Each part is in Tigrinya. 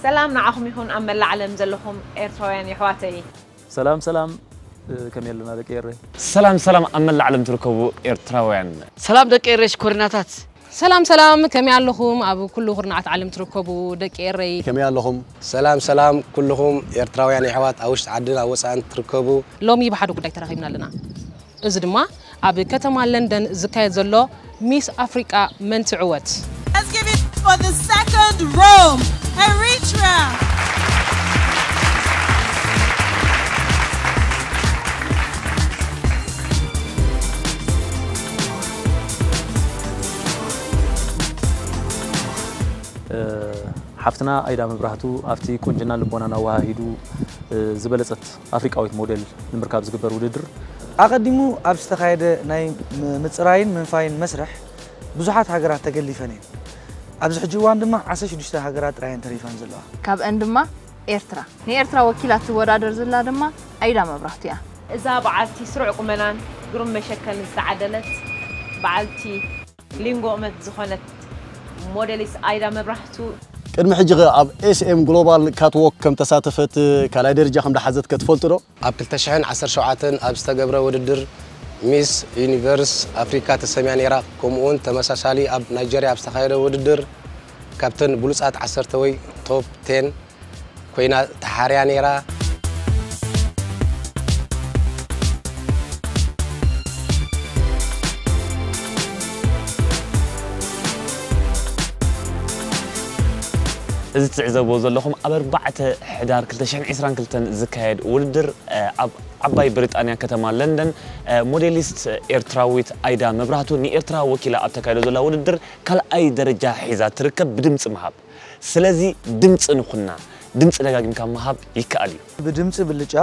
ሰላም ንዓኹም ይኹን ኣብ መላእ ዓለም ዘለኹም ኤርትራውያን የሕዋተይ። ሰላም ሰላም፣ ከመይ ኣለና ደቂ ኤረ? ሰላም ሰላም ኣብ መላእ ዓለም ትርከቡ ኤርትራውያን። ሰላም ደቂ ኤረይ ሽኮሪናታት። ሰላም ሰላም፣ ከመይ ኣለኹም ኣብ ኩሉ ኩርናዓት ዓለም ትርከቡ ደቂ ኤረይ? ከመይ ኣለኹም? ሰላም ሰላም ኩልኹም ኤርትራውያን የሕዋት ኣብ ውሽጢ ዓድን ኣብ ወጻእን ትርከቡ። ሎሚ ብሓደ ጉዳይ ተራኺብና ኣለና። እዚ ድማ ኣብ ከተማ ለንደን ዝካየድ ዘሎ ሚስ ኣፍሪቃ መን ትዕወት። Let's give it for the second Rome, Eritrea. ሓፍትና ኣይዳ መብራህቱ ኣብቲ ቁንጅና ልቦናን ኣወሃሂዱ ዝበለጸት ኣፍሪቃዊት ሞዴል ንምርካብ ዝግበር ውድድር ኣቐዲሙ ኣብ ዝተኻየደ ናይ ምጽራይን ምንፋይን መስርሕ ብዙሓት ሃገራት ተገሊፈን እየን። ኣብዚ ሕጂ እዋን ድማ ዓሰርተ ሽዱሽተ ሃገራት ጥራይ እየን ተሪፈን ዘለዋ። ካብአን ድማ ኤርትራ። ንኤርትራ ወኪላ ትወዳደር ዘላ ድማ ኣይዳ መብራህቱ እያ። እዛ በዓልቲ ስሩዕ ቁመናን ግሩም መሸከልን ዝተዓደለት በዓልቲ ሊንጎ እመት ዝኾነት ሞዴሊስት ኣይዳ መብራህቱ። ቅድሚ ሕጂ ኸ ኣብ ኤስኤም ግሎባል ካትዎክ ከም ተሳተፈት ካልኣይ ደረጃ ከም ደሓዘት ከ ትፈልጡ ዶ? ኣብ ክልተ ሽሕን ዓሰርተ ሸውዓተን ኣብ ዝተገብረ ውድድር ሚስ ዩኒቨርስ ኣፍሪካ ተሰምያ ነይራ። ከምኡውን ተመሳሳሊ ኣብ ናይጀርያ ኣብ ዝተኻየደ ውድድር ካብተን ብሉፃት ዓሰርተ ወይ ቶፕ ቴን ኮይና ተሓርያ ነይራ። እዚ ትዕዘብዎ ዘለኹም ኣብ ኣርባዕተ ሕዳር ክልተ ሽሕን ዕስራን ክልተን ዝካየድ ውድድር ኣብ ዓባይ ብሪጣንያ ከተማ ለንደን ሞዴሊስት ኤርትራዊት ኣይዳ መብራህቱ ንኤርትራ ወኪላ ኣብ ተካይዶ ዘላ ውድድር ካልኣይ ደረጃ ሒዛ ትርከብ ብድምፂ ምሃብ። ስለዚ ድምፂ ንኹና። ድምፂ ደጋጊምካ ምሃብ ይከኣል እዩ። ብድምፂ ብልጫ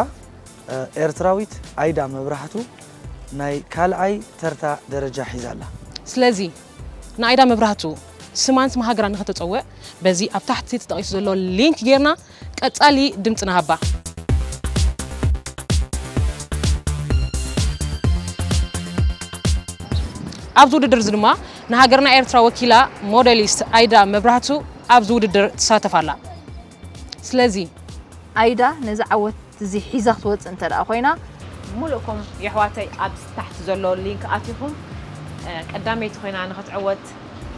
ኤርትራዊት ኣይዳ መብራህቱ ናይ ካልኣይ ተርታ ደረጃ ሒዛ ኣላ። ስለዚ ንኣይዳ መብራህቱ ስማን ስም ሃገራን ንኽተፀውዕ በዚ ኣብ ታሕቲ ተጠቒሱ ዘሎ ሊንክ ጌርና ቀፃሊ ድምፂ ንሃባ። ኣብዚ ውድድር እዚ ድማ ንሃገርና ኤርትራ ወኪላ ሞዴሊስት ኣይዳ መብራህቱ ኣብዚ ውድድር ትሳተፍ ኣላ። ስለዚ ኣይዳ ነዚ ዓወት እዚ ሒዛ ክትወፅእ እንተ ደኣ ኮይና፣ ሙሉእኩም የሕዋተይ ኣብ ታሕቲ ዘሎ ሊንክ ኣቲኹም ቀዳመይቲ ኮይና ንኽትዕወት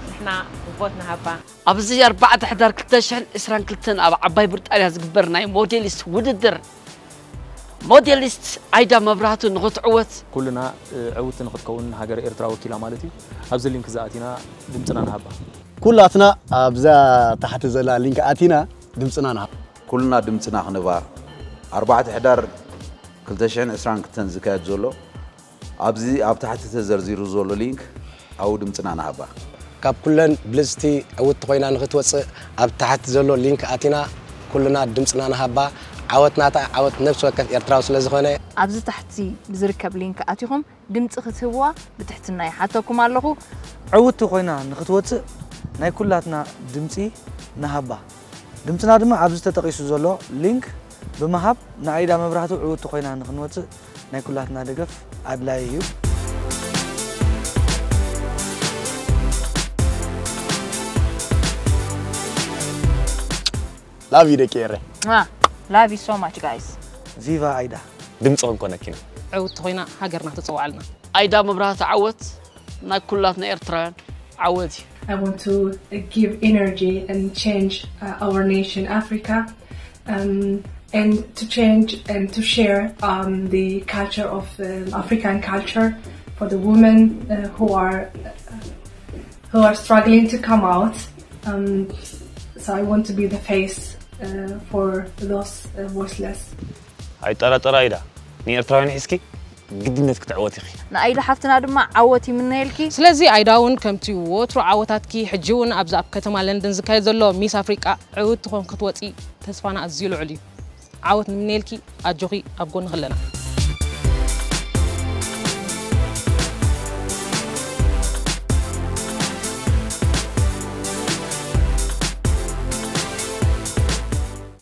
ንሕና ቮት ንሃባ። ኣብዚ ኣርባዕተ ሕዳር ክልተ ሽሕን ዕስራን ክልተን ኣብ ዓባይ ብሪጣንያ ዝግበር ናይ ሞዴሊስት ውድድር ሞዴሊስት ኣይዳ መብራህቱ ንኽትዕወት ኩልና ዕውቲ ንኽትከውን ሃገረ ኤርትራ ወኪላ ማለት እዩ። ኣብዚ ሊንክ እዚ ኣቲና ድምፅና ንሃባ። ኩላትና ኣብዛ ታሕቲ ዘላ ሊንክ ኣቲና ድምፅና ንሃባ። ኩልና ድምፅና ክንባ ኣርባዕተ ሕዳር ክልተ ሽሕን ዕስራን ክልተን ዝካየድ ዘሎ ኣብዚ ኣብ ታሕቲ ተዘርዚሩ ዘሎ ሊንክ ኣብኡ ድምፅና ንሃባ። ካብ ኩለን ብልፅቲ ዕውቲ ኮይና ንኽትወፅእ ኣብ ታሕቲ ዘሎ ሊንክ ኣቲና ኩልና ድምፅና ንሃባ። ዓወት ናታ ዓወት ነብሲ ወከፍ ኤርትራዊ ስለ ዝኾነ። ኣብዚ ታሕቲ ብዝርከብ ሊንክ ኣቲኹም ድምፂ ክትህብዋ ብትሕትና ይሓተኩም ኣለኹ። ዕውቲ ኮይና ንኽትወፅእ ናይ ኩላትና ድምፂ ንሃባ። ድምፅና ድማ ኣብዚ ተጠቒሱ ዘሎ ሊንክ ብምሃብ ንኣይዳ መብራህቱ ዕውቲ ኮይና ንኽንወፅእ ናይ ኩላትና ደገፍ ኣድላዪ እዩ። ላቭ ዩ ደቂ ኤረ። Love you so much guys. ቪቫ ኣይዳ። ድምፂ ክንኮነኪ ኢና። ዕውቲ ኮይና ሃገርና ተፀውዓልና። ኣይዳ መብራህቱ ዓወት ናይ ኩላትና ኤርትራውያን ዓወት እዩ። I want to give energy and change uh, our nation Africa um, and to change and to share um, the culture of um, African culture for the women uh, who are who are struggling to come out. Um, so I want to be the face uh, for those uh, voiceless. ኣይጠራጠራ ኢዳ ንኤርትራውያን ሒዝኪ ግድነት ክትዕወት ኢኺ። ንኣይዳ ሓፍትና ድማ ዓወት ይምነየልኪ። ስለዚ ኣይዳ እውን ከምቲ ወትሩ ዓወታትኪ ሕጂ እውን ኣብዚ ኣብ ከተማ ለንደን ዝካየድ ዘሎ ሚስ ኣፍሪቃ ዕውት ትኾን ክትወፂ ተስፋና ኣዝዩ ልዑል እዩ። ዓወት ንምነየልኪ ኣጆኺ ኣብ ጎንኺ ኣለና።